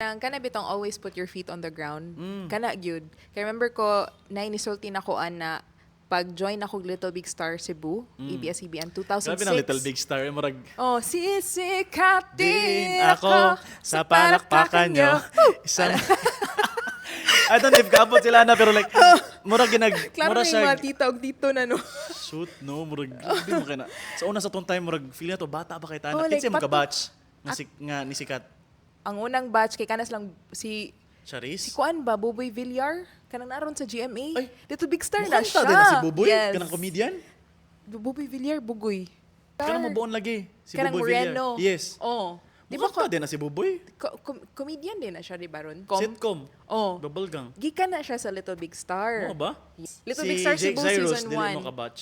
Ang kana bitong always put your feet on the ground. Kana gyud. Kay remember ko na inisulti na ko ana pag join ako Little Big Star Cebu, ABS-CBN 2006. Grabe ng Little Big Star, eh, murag Oh, sisikat din din ako sa palakpakan nyo. Isang I don't know if kaabot sila na, pero like, murag ginag, Klaro murag na yung siya, mga tita og tito na, no. Shoot, no, murag, grabe mo kay na. Sa una sa tong time, murag, feel na to, bata ba kay Oh, tanak? like, Kinsa mo ka-batch? Nga, si, nga nisikat? Ang unang batch kay kanas lang si Charis? Si kuan ba, Buboy Villar, kanang naron sa GMA. Ay, Little Big Star na Mukhang siya. ta din na si Buboy? Yes. Kanang comedian? Buboy Villar, Bugoy. Kanang mabuon lagi. Si Kanang Buboy Villar. Moreno. Yes. Oh. Di ba Mukhang ta din na si Buboy? Comedian din na siya, di ba ron? Sitcom. Oh. Bubblegang. Gikan na siya sa Little Big Star. Mo ba? Yes. Little Si Big Star Jake Cebu Zyrus, season dili mo 1. ka-batch.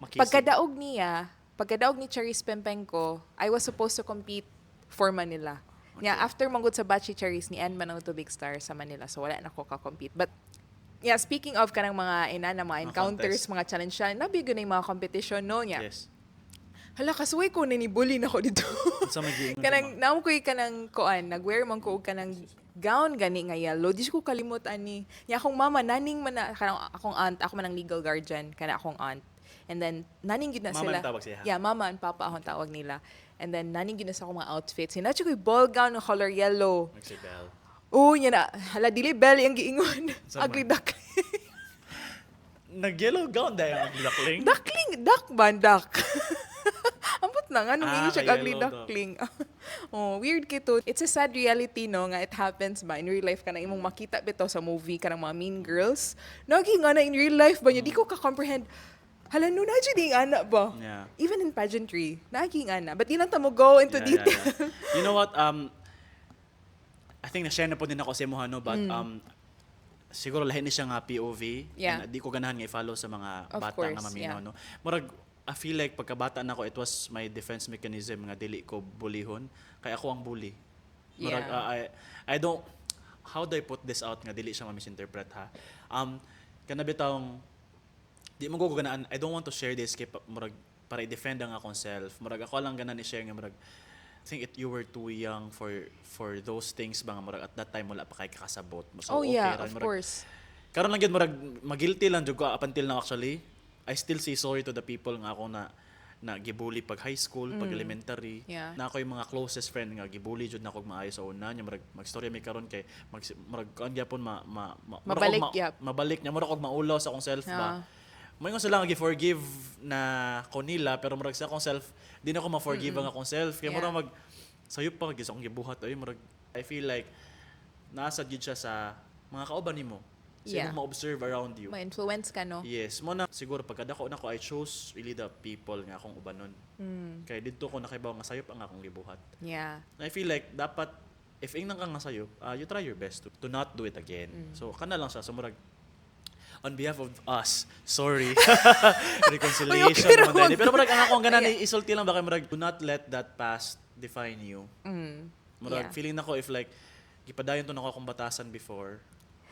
Makisig. Pagkadaog niya, pagkadaog ni Charis Pempenko, I was supposed to compete for Manila. Yeah, after manggod sa batch si Charis ni end man ang Little Big Star sa Manila. So wala na ko ka-compete. But yeah, speaking of kanang mga ina na mga Mga encounters, contest. Mga challenge siya, nabigo na yung mga competition, no niya. Yes. Hala, kasuway ko na ni bully na ko dito. Sa may giingon Kanang naamo ko'y kanang kuan, nagwear man ko og kanang gown gani nga yellow. Di ko kalimot ani. Nya akong mama naning man na kanang akong aunt, ako man ang legal guardian kana akong aunt. And then naning gyud na Mama sila. ang tawag siya? Yeah, mama and papa akong tawag nila. And then naning gyud na sa akong mga outfits. Hinacho ko'y ball gown nga color yellow. Magsibel. Oh, nya na. Hala, dili bell ang giingon. Sa man? Ugly duckling. Nag-yellow gown dahil ang duckling? Duckling, duck ba? Duck. Ambot na nga, nung Ah, ingon siya kay ugly yellow duck. duckling. Oh, weird kito. It's a sad reality, no, nga it happens ba in real life ka na imong makita bitaw sa movie ka ng mga Mean Girls. Nagi nga na in real life ba niya, di ko ka-comprehend. Hala, no, na ding ana ba? Yeah. Even in pageantry, naging ana. But di lang ta mo go into detail. Yeah. You know what? I think na-share na po din ako sa imo, no, but siguro lahi ni siya nga POV. Yeah. And di ko ganahan nga i-follow sa mga Of bata course, nga maminaw, yeah. no. Murag I feel like pagkabata nako, it was my defense mechanism nga dili ko bullyhon kay ako ang bully. Murag I don't, how do I put this out nga dili siya ma-misinterpret ha. Kana bitawng di mo ko ganaan, I don't want to share this kay murag para i-defend ang akong self. Murag ako lang ganan i-share nga murag I think it you were too young for those things ba nga murag at that time wala pa kay kakasabot. So Oh okay yeah, ra. of Murag, course. karon lang gyud murag magilty lang jud ko up until now actually. I still say sorry to the people nga ako na na gibully pag high school, pag elementary. Yeah. Na ako yung mga closest friend nga gibully jud na ako maayo sa una nya murag magstorya mi karon kay mag murag kuan gyapon ma murag Mabalik og gyap. Mabalik niya, murag og maulaw sa akong self ba. Moingon sila nga gi-forgive na ko nila, pero murag sa akong self di na ako ma-forgive ang akong self kay murag mag sayop pa gyud sa akong gibuhat ay murag I feel like nasa gyud siya sa mga kauban nimo. Sa imong ma-observe around you. Ma-influence ka, no? Yes, mo na siguro pagkadako nako I chose really the people nga akong ubanon. Kay didto ko nakaibaw nga sayop ang akong gibuhat. I feel like dapat if ingnan ka nga sayop, you try your best to not do it again. So kana lang siya, so murag on behalf of us, sorry. Reconciliation Uy, okay naman ra dahil. Pero murag ang akong ganan isulti lang ba kay murag do not let that past define you. Murag feeling nako if like gipadayon to nako akong batasan before.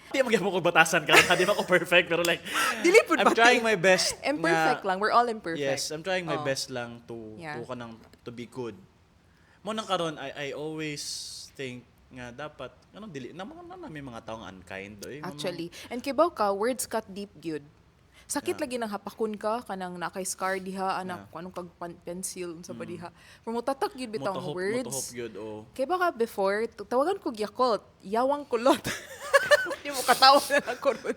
Di man gyud ko batasan karon, di ba ko perfect, pero like Dili pud I'm pati. Trying my best Imperfect nga- lang. We're all imperfect. Yes, I'm trying my Oh. best lang to to kanang to be good. Mo nang karon I always think nga dapat anong dili na mga na may mga taong unkind oy. Actually. And kibaw ka, words cut deep gyud. Sakit lagi nang hapakon ka, kanang nakay scar diha, anak, kung anong kag pencil, unsa ba diha. Pero mutatak gyud bitaw ang Motahop, words. motahop gyud oh. Kay baka before, tawagan ko Yakult, yawang kulot. Di mo katawa na lang ko ron.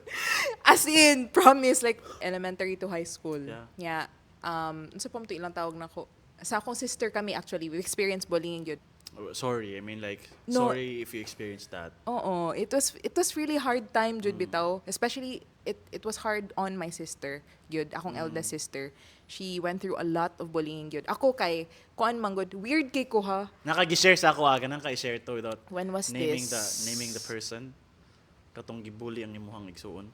As in, promise, like, elementary to high school. Yeah. Unsa pa mo to ilang tawag na ko? Sa akong sister kami actually, we experienced bullying gyud. Oh, sorry, I mean like No. sorry if you experienced that. Oo, it was really hard time jud bitaw. Especially it was hard on my sister, gyud, akong eldest sister. She went through a lot of bullying gyud. Ako kay kuan man gud, weird kay ko ha. Nakagi-share sa ako ah, ganang ka-share to without When was naming this? The naming the person katong gibully ang imuhang igsuon.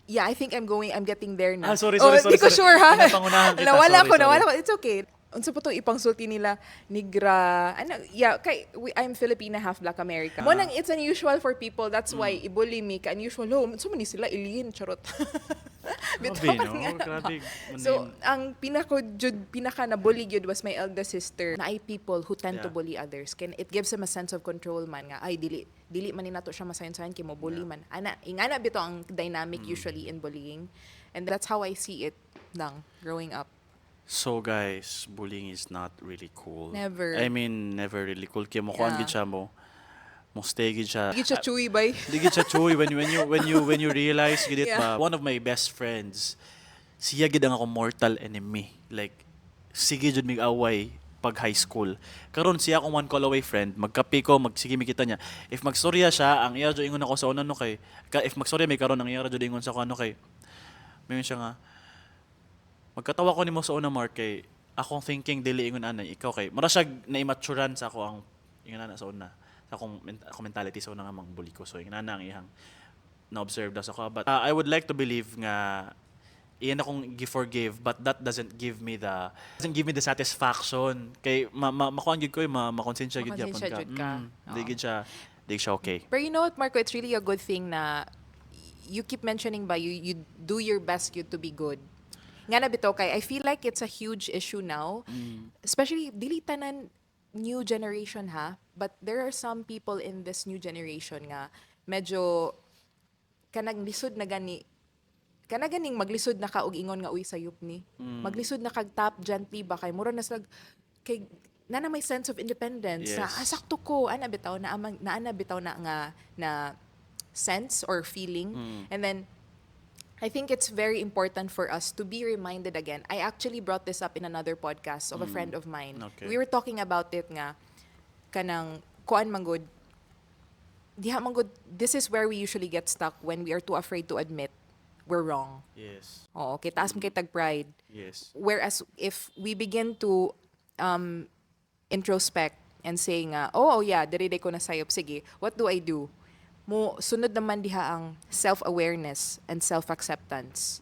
Yeah, I think I'm getting there na. Ah, sorry, Oh, sorry, sorry, di ko sorry. sure ha. Pinapangunahan kita. Nawala Sorry, ko, nawala sorry. ko. It's okay. Unsa pa to ipangsulti nila nigra ano, yeah, kay I'm Filipina, half Black American. Mo nang it's unusual for people, that's why ibully me ka unusual. Oh, so many sila alien, charot. Bitaw Grabe, no? nga na ba? Grabe. So, ang pinaka jud, pinaka na bully gyud was my eldest sister. Naay people who tend to bully others. Can it gives them a sense of control man nga ay dili man ni nato siya masayon-sayon kay mo bully man. Ana, ingana bitaw ang dynamic usually in bullying. And that's how I see it lang growing up. So guys, bullying is not really cool. Never. I mean, never really cool. Kaya mo kuan gid siya mo stay gid siya. Gid siya chewy bay. Di gid siya chewy when you realize gid it ba. One of my best friends, siya gid ang akong mortal enemy. Like sige jud mig away pag high school. Karon siya akong one call away friend, magkape ko, magsige mi kita niya. If magstorya siya, ang iya jud ingon ako sa una no kay ka, if magstorya may karon, ang iya jud ingon sa ako ano kay mayon siya nga magkatawa ko nimo sa una, Mark, kay akong thinking dili ingon ana ikaw kay mura siya na-immaturean sa ako ang ingon ana sa una sa akong mentality sa una nga mangbully ko. So ingon ana ang iyang na-observe daw sa ako, but I would like to believe nga iyan akong gi-forgive, but that doesn't give me the satisfaction kay makuan gyud ko eh, makonsensya gyud gyapon Makonsensya ka. jud ka. Di Oo. Gyud siya okay. But you know what, Marco? It's really a good thing na you keep mentioning ba, you do your best you to be good. Nga na bitaw kay, I feel like it's a huge issue now. Especially, dili tanan new generation ha, but there are some people in this new generation nga medyo kanang lisod na gani kana ganing maglisod na ka og ingon nga, "Uy, sayop ni." Maglisod na kag tap gently ba kay mura na sila kay na may sense of independence na ah, sakto ko ana bitaw na amang na ana bitaw na nga na sense or feeling. And then I think it's very important for us to be reminded again. I actually brought this up in another podcast of a friend of mine. We were talking about it nga kanang kuan man gud diha man gud, this is where we usually get stuck when we are too afraid to admit we're wrong. Oo, kay taas mo kay tag pride. Whereas if we begin to introspect and say nga, Oh, yeah, diri ko na sayop, sige, what do I do?" Mo sunod naman diha ang self-awareness and self-acceptance.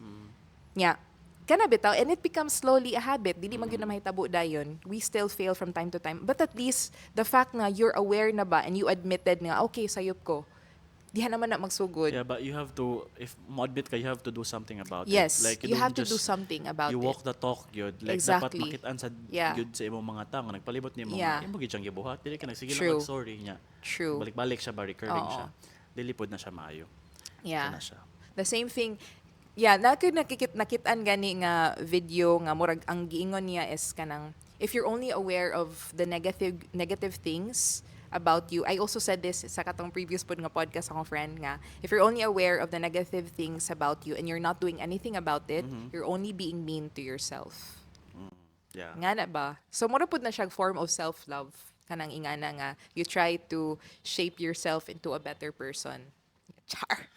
Yeah. Kana bitaw, and it becomes slowly a habit. Dili man gyud na mahitabo dayon. We still fail from time to time. But at least the fact nga you're aware na ba and you admitted nga, "Okay, sayop ko." Diha naman na magsugod. Yeah, but you have to, if mo admit ka, you have to do something about Yes, it. Like, you don't have to do just something about you it. Walk the talk yun. Like, dapat makitaan sa gyud sa imong mga tao nga nagpalibot nimo nga imo gyud siyang gibuhat. Dili ka nagsige lang True. Mag sorry niya. True. Balik-balik siya ba, recurring Oo. Siya. Dili pod na siya maayo. Na siya. The same thing. Yeah, nakitan gani nga video nga murag ang giingon niya is kanang if you're only aware of the negative things about you. I also said this sa katong previous pod nga podcast akong friend nga if you're only aware of the negative things about you and you're not doing anything about it, you're only being mean to yourself. Nga na ba? So mura pud na siya form of self-love kanang ingana nga you try to shape yourself into a better person. Char.